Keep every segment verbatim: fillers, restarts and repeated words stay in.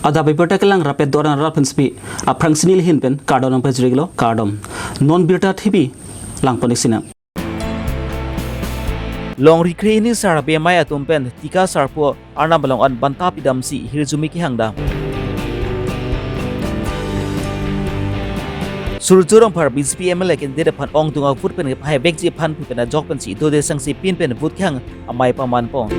Adap abirta kelang rapet doran rat pen spi. Aphrang sini lihin pen kardom nangpajirlo, kardom. Non birta thipi langpon-ik sinang. Longri kre hini sar habe amei atum pen tika sarpo Arnam along an banta pidamsi hirjume kehang dam. Surjya Rongphar B J P M L A candidate aphan ongdung avote pen kepahai vekji aphan pu pen ajok pensi dode sangsi pin pen vote kehang amei pamanpon.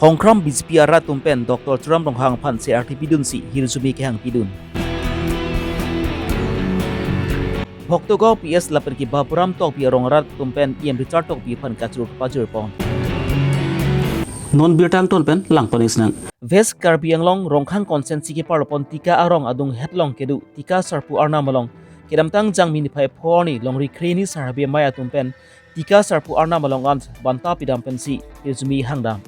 Hongkram B J P arat atum pen Doctor Tuliram Ronghang aphan C R T pidunsi hirjume kehang pidun. Bhoktogao P S lapen ke Baburam Tokbi arong arat atum pen E M Richard Tokbi aphan kachuru kepajirpon. Non birta angton pen langpon-ik sinang. West Karbi Anglong Rongkhang constituency keparlopon tika arong adung hetlong kedo tika sarpo Arnam along kedamtang Jangmi niphai pho arni longri kre hini sar habe amei atum pen tika sarpo Arnam along an banta pidam pensi hirjume hang dam.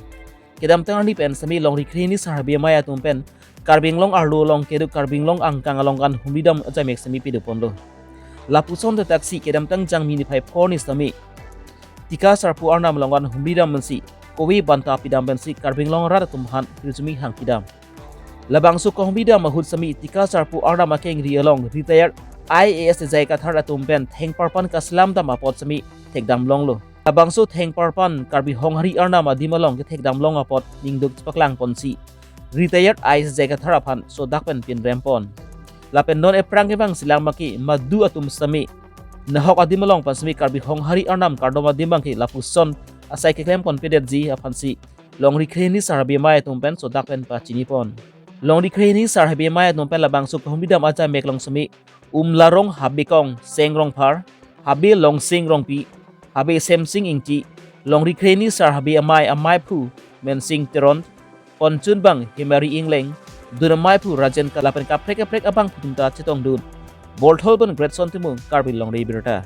Kedamtang arni pen semi longri kre hini sar habe amei atum pen Karbi Anglong arlo along kedo Karbi Anglong angkang along an humri dam ajamek semi pidoponlo. Lapuson tetaksi kedamtang Jangmi niphai pho arni semi tika sarpo Arnam along an humri dam pensi kove banta pidam pensi Karbi Anglong arat atum aphan hirjume hang pidam. Labangso kahumri dam ahut semi tika sarpo Arnam akengri along retired I A S J I Kathar atum pen thengparpan kaselam dam apot semi thekdam longlo. Labangso thengparpan Karbi Honghari Arnam adim along kethekdam long apot ningduk chepaklangponsi retired I A S J I Kathar aphan sodak pen pinrempon. Lapen non ephrang kevang silang maki madu atum semi nahok adim along pen semi Karbi Honghari Arnam kardom adim abangke lapuson asai keklempon pedetji aphansi longri kre hini sar habe amei atum pen sodak pen pachinipon. Longri kre hini sar habe amei atum pen labangso kahumri dam ajamek along semi Umlarong Habekong Seng Rongphar, Habe Longsing Rongpi, Habe Semsing Ingti, longri kre hini sar habe amei ameiphu Mensing Teron, ponchun abang Himari Ingleng, dun ameiphu Rajen Kala pen kaprek kaprek abangphu atum ta chetongdun. Bolthol pen Greatson Timung, Karbi Longri Abirta.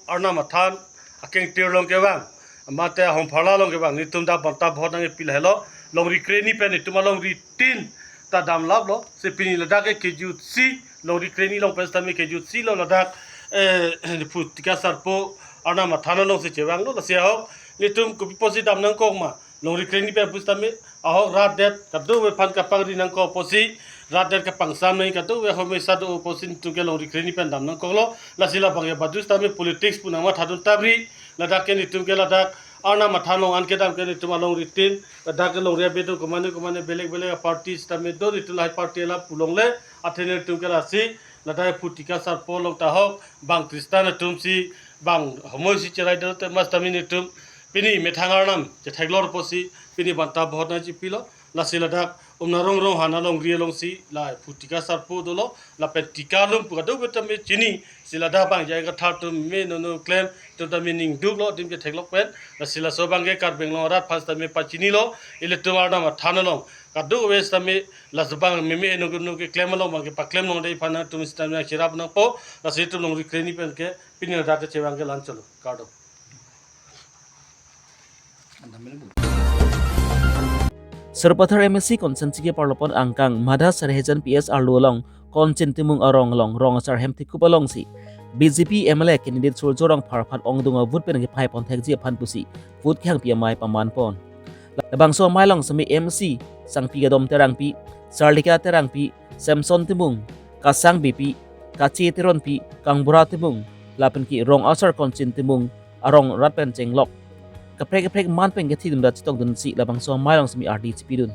Arnam athan akengtir along kevang, mate Hongpharla along kevang, netum dak banta vote nangpi lahelo, longri kre hini pen netum alongri tin ta damlaplo, si pini ladak ke kejutsi, longri kre hini along pen sitame kejutsilo ladak, eh, phu tika sarpo Arnam athan alongsi chevanglo, lasi ahok, netum kopi apotsi dam nangkok ma, longri kre hini pen pusitame, ahok rat det, kadokave aphan kapangri nangkok apotsi, rat det kapangsam nangji kadokave ahormu esa do apotsi netum ke longri kre hini pen dam nangkoklo, lasi labang ya badu sitame politics pu nangmathadun tapri, ladak ke netum ke ladak, Arnam athan along an kedam ke netum alongri tin, ladak ke longri abe do komane komane belek belek aparty sitame do netum lahai party la pulongle, athe netum ke lasi, ladak phu tika sarpo along ta ahok, bang Christian atum si, bang homoi si cherai do te mas sitame netum, pini methang Arnam chetheklor apotsi, pini banta vote nangchipilo, lasi ladak, Umlarong Ronghang alongri alongsi, la phu tika sarpo dolo, lapen tika alum pu kadokave tame chini, si ladak bang J I Kathar atum me nono klem, atum tame ningduklo, adim chetheklok pen, lasi laso abangke Karbi Anglong arat aphan sitame pachinilo, ilitum Arnam athan along, kadokave sitame, laso abang meme nono keklem along abangke paklem longde aphan netum sitame cherap nangpo, lasi netum longri kre hini pen ke, pini ladak kechevang ke la-anchotlo, kardom. Sarupathar M A C constituency keparlopon angkang Madha Sarihajan P S arlo along Konchen Timung arong along rong asar hem thekup alongsi B J P M L A candidate Surjya Rongphar aphan ongdung avote pen kepahai ponthekji aphan pusi vote kehangpi amei pamanpon. Labangso amei along semi M C Sangpi Kadom Terangpi, Sarlika Terangpi, Samson Timung, Kasang Beypi, Kache Teronpi, Kangbura Timung, lapen ke rong asar Konchen Timung, arong rat pen chenglok kaprek kaprek man pen kethidun rat chetongdunsi labangso amei along semi ardi chipidun.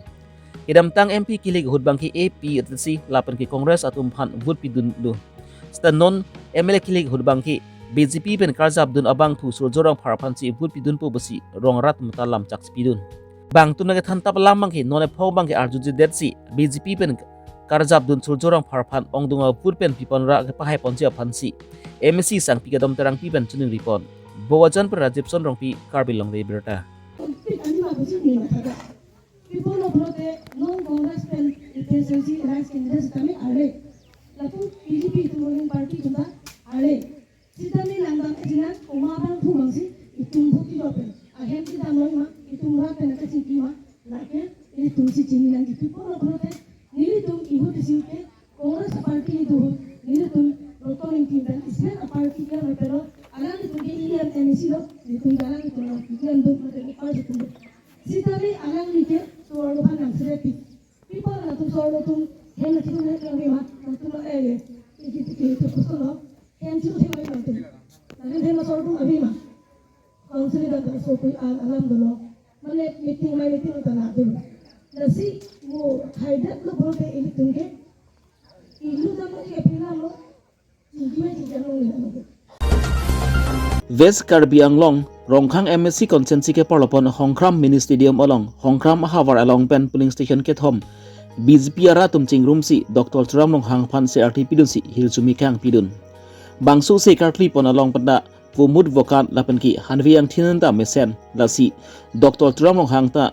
Kedamtang M P kilik ahut abangke A P H L C lapen ke Congress atum aphan vote pidunlo. Seta non M L A kilik ahut abangke B J P pen karjapdun abangphu Surjya Rongphar aphansi vote pidunpo pusi rong rat mata lamchak chipidun. Bangtum nangkethan tap alam abangke non ephong abangke arjujedetsi B J P pen karjapdun Surjya Rongphar aphan ongdung avote pen piponra kepahaiponji aphansi M A C Sangpi Kadom Terangpi pen chiningripon. Bokajan pen Rajibson Rongpi, Karbi Longri Abirta. People of Rote, non Congress pen A P H L C alliance candidate sitame arle. Latum B J P itum ruling party atum ta arle. Sitame nangdam ajinan komat abangphu abangsi itum vote kedo pen ahem kedam longma, itum rat pen kachingki ma, lake itum si chini nangji. People of Rote, nelitum ihut isi ke Congress party itum, nelitum Roton Engti pen isi aparty ke lo, pero alanglitum ke E M M A C lo, nelitum alanglitum lo, itum duk lo, itum party itum duk. Sitame alangli ke so-arlo aphan nangserepi. Pi apot nangtum so-arlo atum hem nangchedun nangklang ma, nangtum lo eh, eh, eh, eh, eh, eh, eh, eh, hem chedun thek ma nangtum. Nangtum hem so-arlo atum ave ma. Council dan ta so koi al alam dolo. Mane meeting mai meeting ta na dolo. Lasi mo haidet lo pulote ilitum ke. Ilu dam lo, ipi dam lo. West Karbi Anglong, Rongkhang M A C constituency keparlopon Hongkram Mini Stadium along, Hongkram ahavar along pen polling station kethom B J P arat atum chingrumsi Doctor Tuliram Ronghang aphan se arti pidunsi hirjume kangpidun. Bangso se karklipon along pen ta vomut vokan lapen ke hanve angthin ta mesen, lasi Doctor Tuliram Ronghang ta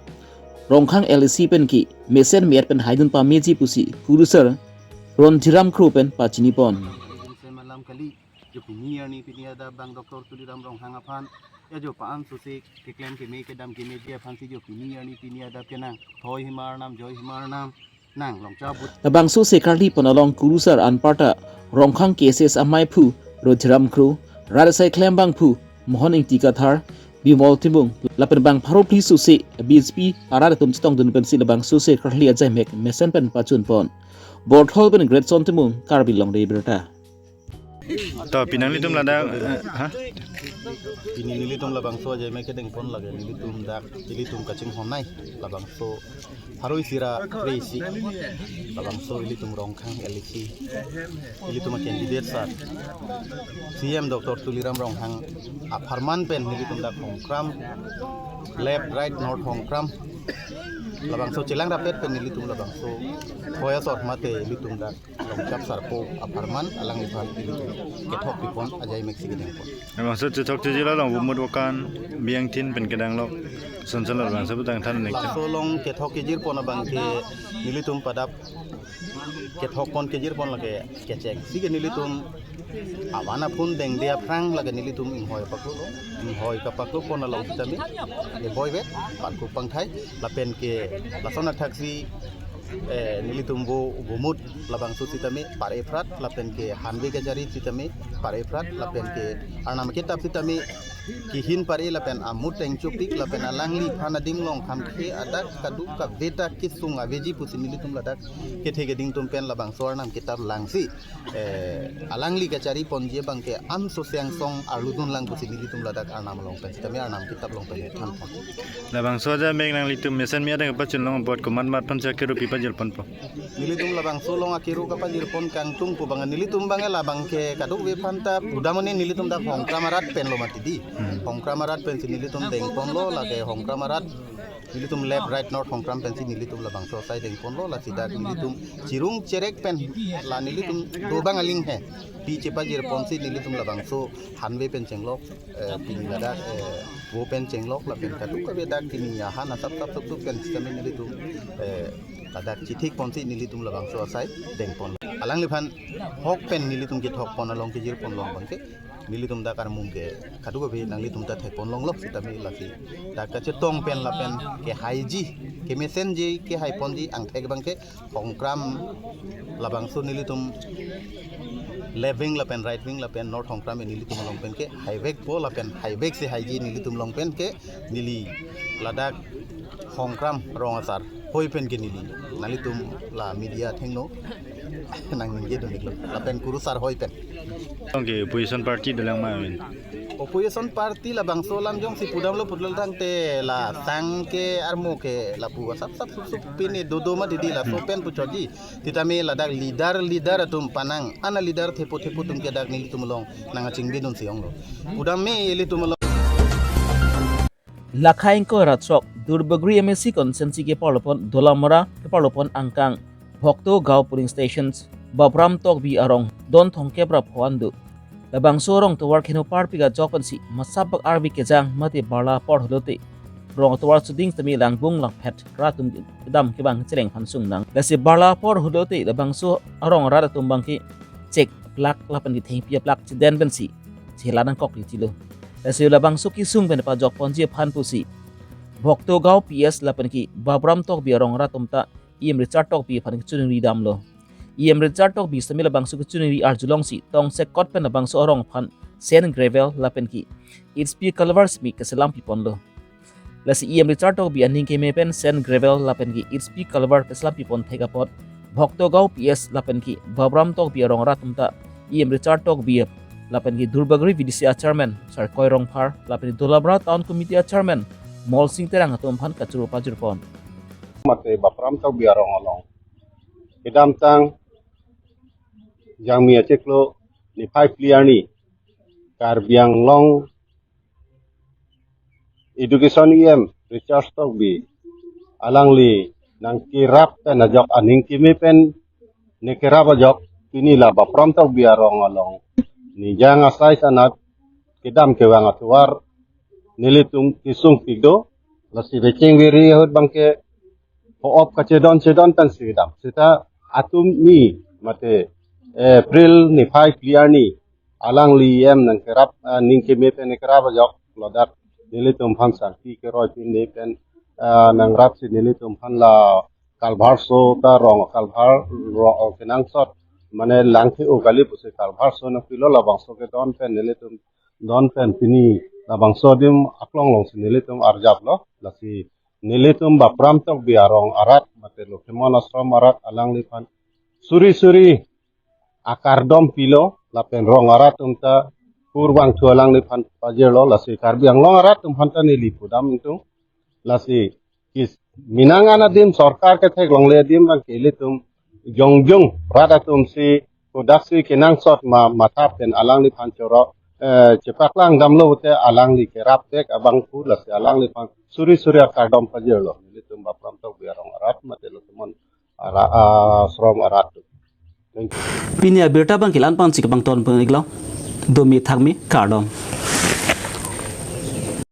Rongkhang L A C pen ke mesen me-et pen haidun pameji pusi kurusar Rondhiram Kro pen pachinipon. Sem alam kali, jo pini arni pini adap bang Doctor Tuliram Ronghang aphan, ya jo pa-an sose keklem keme kedam kemeji aphansi jo pini arni pini adap kenang thoi himar nam, joi himar nam, nang longcha but. Labangso se karklipon along kurusar anparta Rongkhang K S S amaiphu Rondhiram Kro, rat asai klembangphu Mohon Ingti Kathar, Bimol Timung, lapen bang pharo phli sose B J P arat atum chetongdun pensi labangso se karkli ajaimek mesen pen pachunpon. Borthol pen Greatson Timung, Karbi Longri Abirta. To, pini nanglitum ladak, eh, ha? Pini nelitum labangso ajaimek kedengpon lake nelitum dak, ilitum kachinghon nai labangso pharo isi ra kre-isi. Labangso ilitum Rongkhang L A C, ilitum a candidate sar C M Doctor Tuliram Ronghang apharman pen nelitum dak Hongkram, left, right, north Hongkram, labangso chelang rapet pen nelitum labangso thoi asor mate ilitum dak longchap sarpo apharman alangliphan ilitum kethok pipon ajaimek si kedengpon. Labangso chethok chejila along vomut vokan, bang angthin pen kedang lok, sonsa labangso putang than nek. Laso along kethok kejirpon abang ke nelitum padap kethokpon kejirpon lake kecheng si ke nelitum avan aphun dengde aphrang lake nelitum inghoi paklo, inghoi kapaklopon along sitame, inghoi ve, parku pangthai, lapen ke lason athaksi, eh, nelitum vo vomut labangso sitame par-e phrat, lapen ke hanve kachari sitame par-e phrat, lapen ke arnam ketap sitame kehin par-e lapen amut tengchopik, lapen alangliphan adim along kham ke adak kadokave ta kesung aveji pusi nelitum ladak kethe keding atum pen labangso arnam ketap langsi, eh, alangli kachariponji abang ke an soseng song arludun lang pusi nelitum ladak arnam along pen sitame arnam ketap along pen thanpon. Labangso ajaimek nanglitum mesen me-et adang pachun long apot komat mat aphan sa kerupi pajirponpo? Nelitum labangso along akero kapajirpon kangtung pu abang nelitum abang labang ke kadokave aphan ta pudamoni nelitum dak Hongkram arat pen lo mati di. Hmm. Hongkram arat pensi nelitum dengponlo, lake Hongkram arat nelitum left, right, north Hongkram pensi nelitum labangso asai dengponlo, lasi dak nelitum chirung cherek pen la nelitum dobang aling he pi chepajirponsi nelitum labangso hanve pen chenglok, eh, pini ladak, eh, vo pen chenglok lapen kadokave dak pini ahan asap sap sap sap pen sitame nelitum, eh, ladak chithikponsi nelitum labangso asai dengpon. Alangliphan hok pen nelitum kethokpon along kejirpon along abang ke nelitum dak armung ke kadokave nanglitum ta thekpon longlo sitame lasi dak kachetong pen lapen kehaiji, kemesenji, kehaiponji angthek abang ke Hongkram labangso nelitum left wing lapen right wing lapen north Hongkram nelitum along pen ke haivekpo lapen haivek si haiji nelitum along pen ke neli ladak Hongkram rong asar hoi pen ke neli nanglitum la media athengno nangningje dun-iklo lapen kurusar hoi pen. Tong ke opposition party dolang ma amin. Opposition party labangso alam jongsi pudamlo pudamlo tangte la sang ke armo ke lapu asap sap sup sup pine dodo ma didi laso pen puchotji. Sitame ladak leader leader atum panang ana leader thepo thepo atum ke dak nelitum along nangkachingbidun si onglo. Pudam me ilitum along. Lakhai ingkoi ra throk, Duarbagori M A C constituency keparlopon Dolamara, keparlopon angkang Bhokto Gaon polling stations, Babram Tokbi arong, don thomkep ra pho an do. Labangso arong tovar keno parpik ajok pensi, masap bak arve kejang mate barla apor hulote rong tovar suding tame langbung langphet rat atum kedam kevang chereng aphan sung nang. Lasi barla apor hulote labangso arong rat atum abang ke chek plak lapen ke thengpi aplak chiden pensi chela nangkok ri chilo. Lasi labangso kesung pen pajokponji aphan pusi Bhokto Gaon P S lapen ke Babram Tokbi arong rat atum ta E M Richard Tokbi aphan kachiningri damlo. E M Richard Tokbi sitame labangso kachiningri arjulongsi tongsekot pen labangso arong aphan sand gravel lapen ke H P culvert simi kaselam piponlo. Lasi E M Richard Tokbi aning keme pen sand gravel lapen ke H P culvert keselam pipon thek apot Bhoktogaon P S lapen ke Babram Tokbi arong arat atum ta E M Richard Tokbi lapen ke Duarbagori V D C a chairman Sarkoi Rongphar lapen ke Dolamara Town Committee a chairman Molsing Terang atum aphan kachoro pajirpon. Mate Babram Tokbi arong along kedamtang Jangmi achiklo niphai phli arni Karbi Anglong Education E M Richard Tokbi alangli nangkerap pen ajok, aning keme pen ne kerap ajok, pini la Babram Tokbi arong along nijang asai sanat kedam kevang atovar nelitum kesung pik do. Lasi vecheng veri ahut abangke ho-op kachedon chedon pen si kedam. Seta atum ni mate April niphai phli arni alangli E M nangkerap, ah, aning keme pen ne kerap ajok, ladak nelitum aphan sarpi keroi pinde pen, ah, nangrapsi nelitum aphan la culvert so ta rong culvert ro-, kenangsot mane langthe-o kali pusi culvert so nangpilo, labangso kedon pen nelitum don pen pini labangso adim aklong alongsi nelitum arjaplo. Lasi nelitum Babram Tokbi arong arat mate Lokhimon Ashram arat alangliphan suri suri akardom pilo lapen rong arat atum ta pur bangthu alangliphan pajirlo. Lasi Karbi Anglong arat atum aphan ta neli pudam ingtung. Lasi kis minang an adim sorkar kethek longle adim abangke ilitum jongjong rat atum si kodaksi kenangsot ma matha pen alangliphan choro, eh, chepaklang damlo pute alangli kerap tek abang pu, lasi alangliphan suri suri akardom pajirlo. Nelitum Babram Tokbi arong arat mate Lokhimon ara-, ah, Ashram arat atum. Thank you. Pini abirta abangke la-an pensi kepangton pon-iklo. Domi thakmi, kardom.